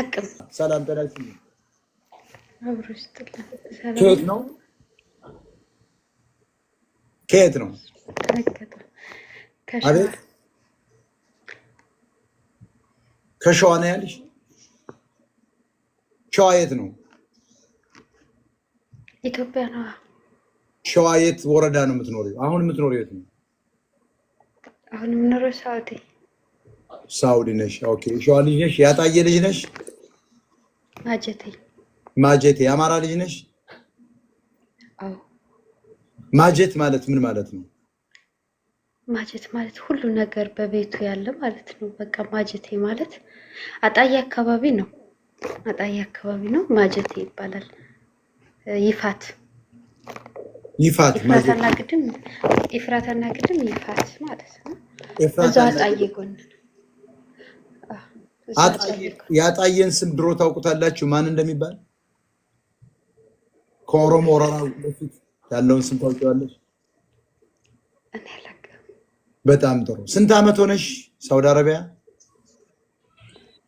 አቅም ሰላም ጤና ይስጥልኝ። አብሮ ይስጥልን። ሰላም ከየት ነው? ከየት ነው? ተረገጠ። ከሸዋ። አቤት፣ ከሸዋ ነው ያለሽ? ሸዋ የት ነው? ኢትዮጵያ ነው። ሸዋ የት ወረዳ ነው የምትኖሪው? አሁን የምትኖሪው የት ነው? አሁን የምኖረው ሳውዲ። ሳውዲ ነሽ። Okay፣ ሸዋ ልጅ ነሽ? ያጣየ ልጅ ነሽ? ማጀቴ። ማጀቴ የአማራ ልጅ ነሽ? አዎ። ማጀት ማለት ምን ማለት ነው? ማጀት ማለት ሁሉ ነገር በቤቱ ያለ ማለት ነው። በቃ ማጀቴ ማለት አጣዬ አካባቢ ነው። አጣዬ አካባቢ ነው። ማጀቴ ይባላል። ይፋት። ይፋት ማጀት። ኤፍራታና ግድም፣ ኤፍራታና ግድም ይፋት ማለት ነው። እዛው ኤፍራታና አጣዬ ጎን ነው። እዛው አጣዬ። አጣዬ ጎን። የአጣዬን ስም ድሮ ታውቁታላችሁ? ማን እንደሚባል ከኦሮሞ ወረራ በፊት ያለውን ስም ታውቂዋለሽ? እኔ አላውቅም። በጣም ጥሩ። ስንት ዓመት ሆነሽ ሳውዲ አረቢያ?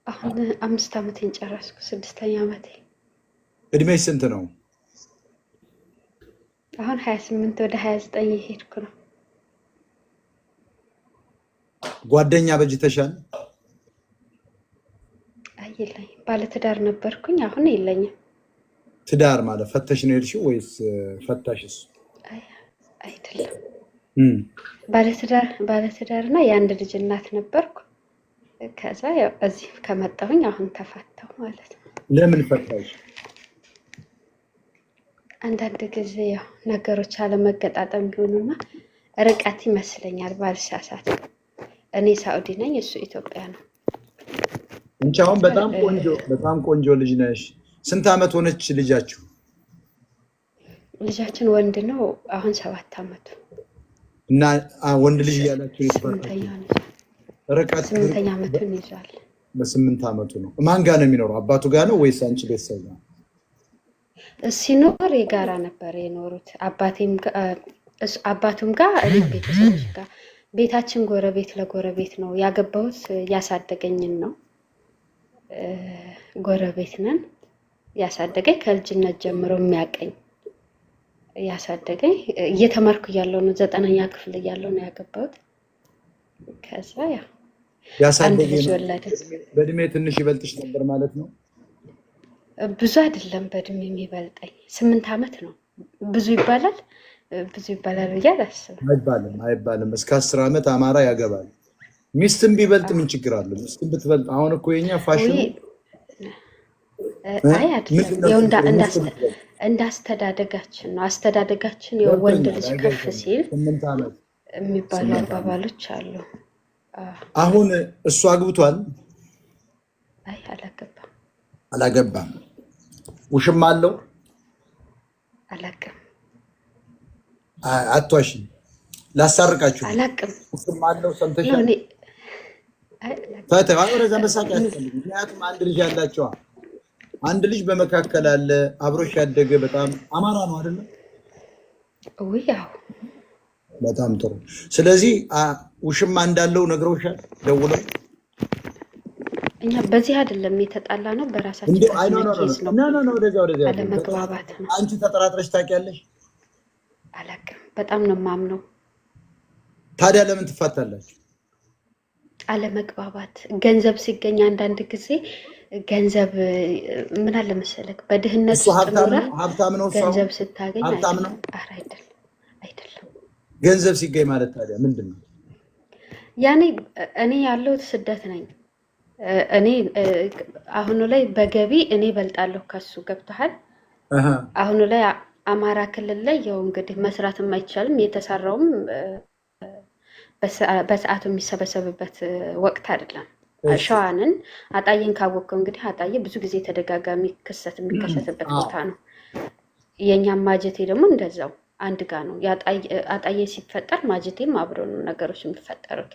አሁን 5 ዓመቴን ጨረስኩ። 6ኛ ዓመቴ። እድሜሽ ስንት ነው? አሁን 28 ወደ 29 እየሄድኩ ነው። ጓደኛ በጅተሻል? አይ የለኝም። ባለትዳር ነበርኩኝ፣ አሁን የለኝም። ትዳር ማለት ፈተሽ ነው የሄድሽው ወይስ ፈታሽስ? አይ አይደለም። ባለትዳር እና የአንድ ልጅ እናት ነበርኩ። ከዛ ያው እዚህ ከመጣሁኝ አሁን ተፋታሁ ማለት ነው። ለምን ፈታሽ? አንዳንድ ጊዜ ያው ነገሮች አለመገጣጠም ቢሆኑና ርቀት ይመስለኛል ባልሳሳት። እኔ ሳኡዲ ነኝ፣ እሱ ኢትዮጵያ ነው። አንቺ አሁን በጣም ቆንጆ በጣም ቆንጆ ልጅ ነሽ። ስንት ዓመት ሆነች ልጃችሁ? ልጃችን ወንድ ነው። አሁን 7 ዓመቱ። እና ወንድ ልጅ እያላችሁ የተፋታችሁ? ስምንተኛውን ይዟል። ርቀት 8ኛ ዓመቱን ይዟል። በ8 ዓመቱ ነው። ማን ጋር ነው የሚኖረው? አባቱ ጋር ነው ወይስ አንቺ ቤተሰብ ጋር? ሲኖር የጋራ ነበር የኖሩት። አባቴም አባቱም ጋር እኔ ቤተሰቦች ጋር፣ ቤታችን ጎረቤት ለጎረቤት ነው። ያገባሁት ያሳደገኝን ነው። ጎረቤት ነን። ያሳደገኝ ከልጅነት ጀምሮ የሚያቀኝ ያሳደገኝ እየተማርኩ እያለሁ ነው። 9ኛ ክፍል እያለሁ ነው ያገባሁት። ከዛ ያው አንድ ያሳደገኝ ልጅ ወለደ። በእድሜ ትንሽ ይበልጥሽ ነበር ማለት ነው? ብዙ አይደለም በእድሜ የሚበልጠኝ፣ 8 ዓመት ነው። ብዙ ይባላል፣ ብዙ ይባላል ብዬ አላስብም። አይባልም፣ አይባልም። እስከ 10 ዓመት አማራ ያገባል። ሚስትም ቢበልጥ ምን ችግር አለ? ሚስትም ብትበልጥ አሁን እኮ የኛ ፋሽኑ አይ አይደለም፣ ምንድን ነው ያው ችግሩ? ሚስትም ብትበልጥ እንዳስተዳደጋችን ነው። አስተዳደጋችን ያው ወንድ ገብቶኛል። ልጅ ከፍ አይገብቶኛል። ሲል 8 ዓመት የሚባሉ 8 ዓመት አባባሎች አሉ። አሁን እሱ አግብቷል? አይ አላገባም። አላገባም። ውሽማ አለው? አላቅም። አትዋሽኝ፣ ላሳርቃችሁ ነው። አላቅም። ውሽማ አለው ነው ሰምተሻል? እኔ አይ አላቅም። ፈተ አሁን ወደዛ መሳቅ ያስፈልግ። ምክንያቱም አንድ ልጅ አላቸዋ። አንድ ልጅ በመካከል አለ፣ አብሮሽ ያደገ በጣም አማራ ነው አይደለም? ውይ ያው በጣም ጥሩ። ስለዚህ ውሽማ እንዳለው ነግረውሻል? ደውለው? እኛ በዚህ አይደለም የተጣላ ነው፣ በራሳችን እንዴ አይ no no በሆነ no case ነው። no no no ወደዚያ ወደዚያ አይደለም። አለመግባባት ነው። አንቺ ተጠራጥረሽ ታውቂያለሽ? አላቅም። በጣም ነው የማምነው። ታዲያ ለምን ትፋታላችሁ? አለመግባባት ገንዘብ ሲገኝ አንዳንድ ጊዜ ገንዘብ ምን አለ መሰለህ በድህነት እሱ ውስጥ ሀብታም ነው? ኖረህ ሀብታም ነው እሱ አሁን? ገንዘብ ስታገኝ ሀብታም ነው? አይደለም። ኧረ አይደለም፣ አይደለም። ገንዘብ ሲገኝ ማለት ታዲያ ምንድን ነው? ያኔ እኔ ያለሁት ስደት ነኝ። እኔ አሁኑ ላይ በገቢ እኔ እበልጣለሁ ከሱ፣ ገብቶሃል? አሁኑ ላይ አማራ ክልል ላይ ያው እንግዲህ መስራትም አይቻልም። የተሰራውም በሰዓቱ የሚሰበሰብበት ወቅት አይደለም። ሸዋንን አጣዬን ካወቅከው እንግዲህ አጣዬ ብዙ ጊዜ ተደጋጋሚ ክስተት የሚከሰትበት ቦታ ነው። የእኛም ማጀቴ ደግሞ እንደዛው አንድ ጋ ነው። አጣዬ ሲፈጠር ማጀቴም አብሮ ነው ነገሮች የሚፈጠሩት።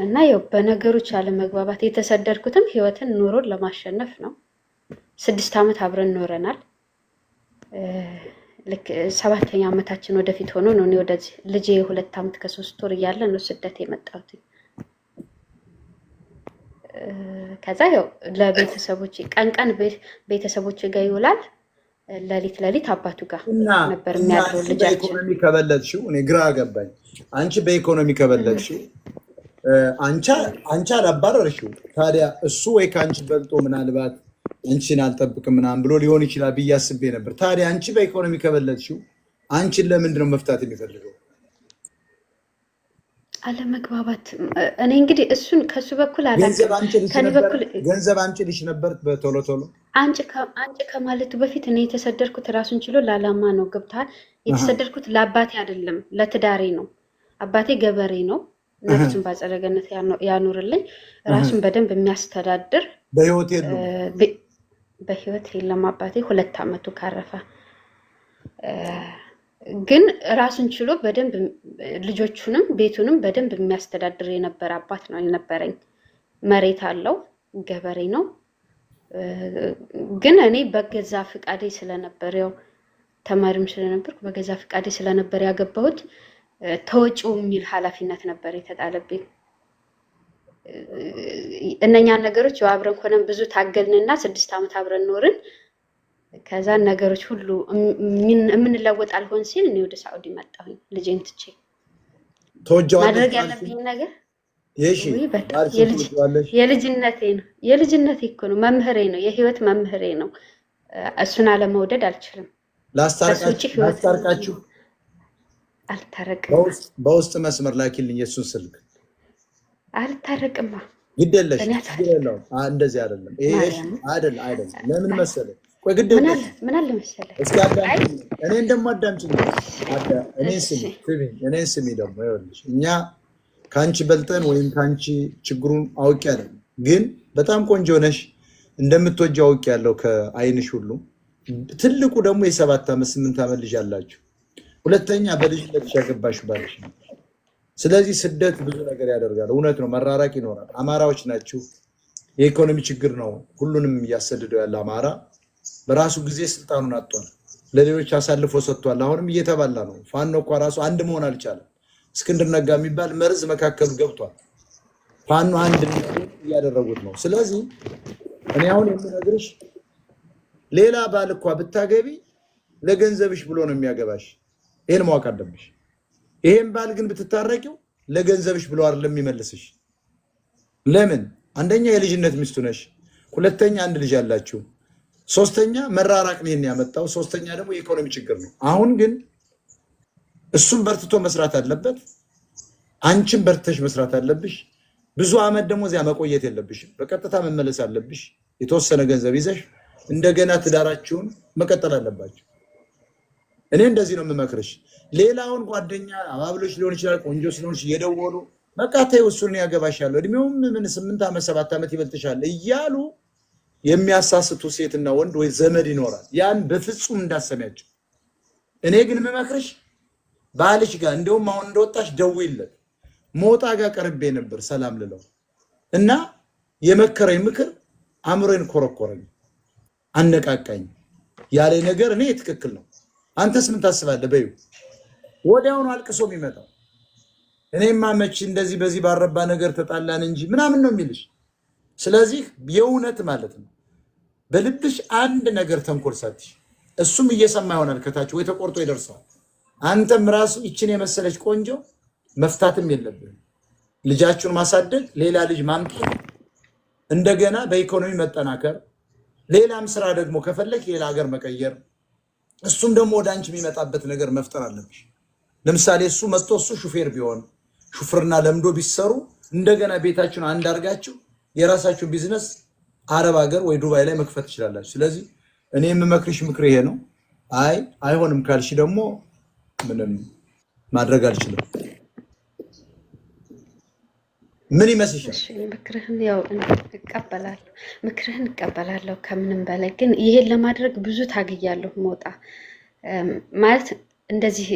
እና ያው በነገሮች አለመግባባት የተሰደድኩትም ህይወትን ኑሮን ለማሸነፍ ነው። 6 ዓመት አብረን ኖረናል። ልክ 7ኛ ዓመታችን ወደፊት ሆኖ ነው እኔ ወደዚህ ልጄ 2 ዓመት ከ3 ወር እያለ ነው ስደት የመጣሁት። ከዛ ያው ለቤተሰቦች ቀን ቀን ቤተሰቦች ጋር ይውላል፣ ሌሊት ሌሊት አባቱ ጋር እና ነበር እና የሚያድረው አንቺ ልጃችን። በኢኮኖሚ ከበለጥሽው፣ እኔ ግራ ገባኝ። አንቺ በኢኮኖሚ ከበለጥሽው አንቺ አንቺ አላባረርሽው። ታዲያ እሱ ወይ ከአንቺ በልጦ ምናልባት አንቺን አልጠብቅም ምናምን ብሎ ሊሆን ይችላል ብዬ አስቤ ነበር። ታዲያ አንቺ በኢኮኖሚ ከበለጥሽው አንቺን ለምንድን ነው መፍታት የሚፈልገው? አለመግባባት እኔ እንግዲህ እሱን ከሱ በኩል ገንዘብ አላውቅም፣ አምጪልሽ ከኔ ነበር? በኩል ገንዘብ አምጪልሽ ነበር በቶሎ ቶሎ? አንጭ ከማለቱ በፊት እኔ የተሰደድኩት ራሱን ችሎ ለዓላማ ነው። ገብቶሃል? የተሰደድኩት ለአባቴ አይደለም ለትዳሬ ነው። አባቴ ገበሬ ነው። ነፍሱን በአጸደ ገነት ያኑርልኝ። ራሱን በደንብ የሚያስተዳድር በህይወት የሉም? በህይወት የለም አባቴ፣ 2 ዓመቱ ካረፈ። ግን ራሱን ችሎ በደንብ ልጆቹንም ቤቱንም በደንብ የሚያስተዳድር የነበረ አባት ነው የነበረኝ። መሬት አለው፣ ገበሬ ነው። ግን እኔ በገዛ ፍቃዴ ስለነበር ያው ተማሪም ስለነበርኩ በገዛ ፍቃዴ ስለነበር ያገባሁት ተወጪው የሚል ኃላፊነት ነበር የተጣለብኝ። እነኛን ነገሮች ያው አብረን ሆነን ብዙ ታገልንና 6 ዓመት አብረን ኖርን። ከዛ ነገሮች ሁሉ የምንለወጥ አልሆን ሲል እኔ ወደ ሳዑዲ መጣሁኝ ልጄን ትቼ። ተወጀዋለሽ? ማድረግ ያለብኝ ነገር የሺ ውይ በጣም ባልሽን ትወጂዋለሽ? የልጅነቴ ነው። የልጅነቴ እኮ ነው፣ መምህሬ ነው፣ የህይወት መምህሬ ነው። እሱን አለመውደድ አልችልም። ከሱ ውጭ ላስታርቃችሁ ህይወት ላስታርቃችሁ አልታረቅም። በውስጥ መስመር ላኪልኝ የእሱን ስልክ። አልታረቅማ። ግድ የለሽም፣ እኔ ችግር አልታረቅም። የለውም። እንደዚህ አይደለም ይሄ የሺ ማርያም አይደለም አይደለም። ለምን መሰለህ? ቆይ ግድ ምን አለ የለሽም። ምን አለ መሰለህ? እስኪ አይ አዳምጪኝ። እኔን ደግሞ አዳምጪኝ። እኔን እሺ ስሚ ስሚ፣ እኔን ስሚ ደግሞ ይኸውልሽ፣ እኛ ከአንቺ በልጠን ወይም ከአንቺ ችግሩን አውቄ አይደለም፣ ግን በጣም ቆንጆ ነሽ፣ እንደምትወጂው አውቄያለሁ ከአይንሽ ሁሉ። ትልቁ ደግሞ የ7 ዓመት 8 ዓመት ልጅ አላችሁ። ሁለተኛ በልጅነትሽ ያገባሽው ባልሽ ነው። ስለዚህ ስደት ብዙ ነገር ያደርጋል። እውነት ነው፣ መራራቅ ይኖራል። አማራዎች ናችሁ። የኢኮኖሚ ችግር ነው ሁሉንም እያሰደደው ያለ። አማራ በራሱ ጊዜ ስልጣኑን አጥቷል፣ ለሌሎች አሳልፎ ሰጥቷል። አሁንም እየተባላ ነው። ፋኖ እኳ ራሱ አንድ መሆን አልቻለም። እስክንድር ነጋ የሚባል መርዝ መካከሉ ገብቷል። ፋኖ አንድ እያደረጉት ነው። ስለዚህ እኔ አሁን የምነግርሽ ሌላ ባል እኳ ብታገቢ ለገንዘብሽ ብሎ ነው የሚያገባሽ። ይሄን ማወቅ አለብሽ። ይሄን ባል ግን ብትታረቂው ለገንዘብሽ ብሎ አይደለም የሚመልስሽ። ለምን? አንደኛ የልጅነት ሚስቱ ነሽ፣ ሁለተኛ አንድ ልጅ አላችሁ፣ ሶስተኛ መራራቅ ነው ይሄን ያመጣው፣ ሶስተኛ ደግሞ የኢኮኖሚ ችግር ነው። አሁን ግን እሱም በርትቶ መስራት አለበት፣ አንቺም በርትተሽ መስራት አለብሽ። ብዙ አመት ደግሞ እዚያ መቆየት የለብሽም። በቀጥታ መመለስ አለብሽ። የተወሰነ ገንዘብ ይዘሽ እንደገና ትዳራችሁን መቀጠል አለባችሁ። እኔ እንደዚህ ነው የምመክርሽ። ሌላውን ጓደኛ አባብሎች ሊሆን ይችላል፣ ቆንጆ ስለሆንሽ እየደወሉ በቃ ተይው እሱን ያገባሻለሁ፣ እድሜውም ምን 8 ዓመት 7 ዓመት ይበልጥሻል እያሉ የሚያሳስቱ ሴትና ወንድ ወይ ዘመድ ይኖራል። ያን በፍጹም እንዳሰሚያቸው። እኔ ግን የምመክርሽ ባልሽ ጋር እንደውም አሁን እንደወጣሽ ደውይለት። ሞጣ ጋር ቀርቤ ነበር ሰላም ልለው እና የመከረኝ ምክር አእምሮዬን ኮረኮረኝ፣ አነቃቃኝ። ያለኝ ነገር እኔ ትክክል ነው። አንተስ ምን ታስባለህ? በይው። ወዲያውኑ አልቅሶ የሚመጣው እኔማ መች እንደዚህ በዚህ ባረባ ነገር ተጣላን እንጂ ምናምን ነው የሚልሽ። ስለዚህ የእውነት ማለት ነው በልብሽ አንድ ነገር ተንኮል ሳትሽ፣ እሱም እየሰማ ይሆናል ከታች ወይ ተቆርጦ ይደርሰዋል። አንተም ራሱ ይችን የመሰለች ቆንጆ መፍታትም የለብህም። ልጃችሁን ማሳደግ፣ ሌላ ልጅ ማምጣት፣ እንደገና በኢኮኖሚ መጠናከር፣ ሌላም ስራ ደግሞ ከፈለክ ሌላ ሀገር መቀየር፣ እሱም ደግሞ ወደ አንቺ የሚመጣበት ነገር መፍጠር አለብሽ። ለምሳሌ እሱ መጥቶ እሱ ሹፌር ቢሆን ሹፍርና ለምዶ ቢሰሩ እንደገና ቤታችሁን አንድ አድርጋችሁ የራሳችሁን ቢዝነስ አረብ ሀገር ወይ ዱባይ ላይ መክፈት ትችላላችሁ። ስለዚህ እኔ የምመክርሽ ምክር ይሄ ነው። አይ አይሆንም ካልሽ ደግሞ ምንም ማድረግ አልችልም። ምን ይመስልሻል? እሺ ምክርህን ያው እቀበላለሁ፣ ምክርህን እቀበላለሁ። ከምንም በላይ ግን ይሄን ለማድረግ ብዙ ታግያለሁ። መውጣ ማለት እንደዚህ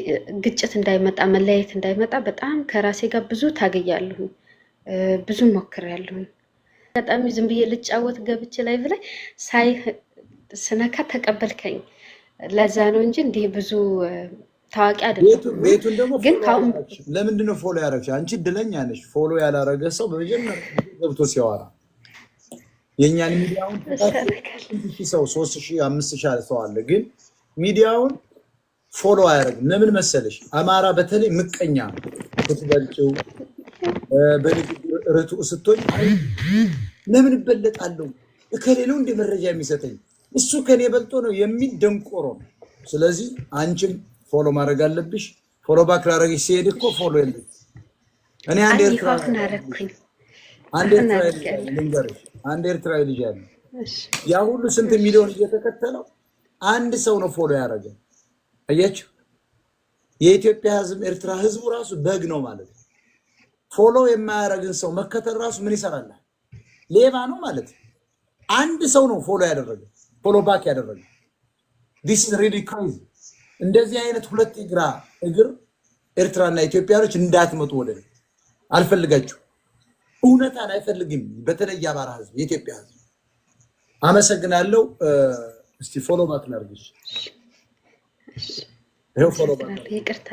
ግጭት እንዳይመጣ መለያየት እንዳይመጣ በጣም ከራሴ ጋር ብዙ ታግያለሁ፣ ብዙ ሞክሬያለሁ። አጋጣሚ ዝም ብዬ ልጫወት ገብቼ ላይ ብላይ ሳይ ስነካ ተቀበልከኝ። ለዛ ነው እንጂ እንዲህ ብዙ ታዋቂ አይደለሁም። ቤቱን ደግሞ ግን follow ካሁን ያላረግሽ ለምንድን ነው follow ያደረግሽ? አንቺ እድለኛ ነሽ። follow ያላረገ ሰው በመጀመሪያ ገብቶ ሲያወራ የእኛን ሚዲያውን እሰረካለሁ። ሺህ ሰው፣ 3000፣ 5000 ሰው አለ፣ ግን ሚዲያውን follow አያደርግም። ለምን መሰለሽ? አማራ በተለይ ምቀኛ ነው። ስትበልጪው በንግግር ርቱዕ ስትሆኝ አይ ለምን እበለጣለሁ? እከሌ ነው እንደ መረጃ የሚሰጠኝ፣ እሱ ከኔ በልጦ ነው የሚል ደንቆሮ ነው። ስለዚህ አንቺም follow ማድረግ አለብሽ። Follow back ላደረግሽ ሲሄድ እኮ follow የለም። እኔ አንድ አይ ኤርትራ አሁን አደረኩኝ። አንድ አሁን ኤርትራዊ ልጅ አለ፣ አድርጌያለሁ። ልንገርሽ፣ አንድ ኤርትራዊ ልጅ አለ። እሺ። ያ ሁሉ ስንት ሚሊዮን እየተከተለው አንድ ሰው ነው follow ያደረገ። አያችሁ፣ የኢትዮጵያ ሕዝብ ኤርትራ ሕዝቡ ራሱ በግ ነው ማለት ነው። Follow የማያደርግን ሰው መከተል ራሱ ምን ይሰራል? ሌባ ነው ማለት ነው። አንድ ሰው ነው follow ያደረገ፣ follow back ያደረገ። This is really crazy። እንደዚህ አይነት ሁለት እግራ እግር ኤርትራና ኢትዮጵያኖች እንዳትመጡ ወደ እኔ፣ አልፈልጋችሁ። እውነታን አይፈልግም። በተለይ የአማራ ህዝብ፣ የኢትዮጵያ ህዝብ። አመሰግናለሁ። እስቲ follow back ላድርግሽ። እሺ። ይኸው follow back። አመሰግናለሁ። ይቅርታ።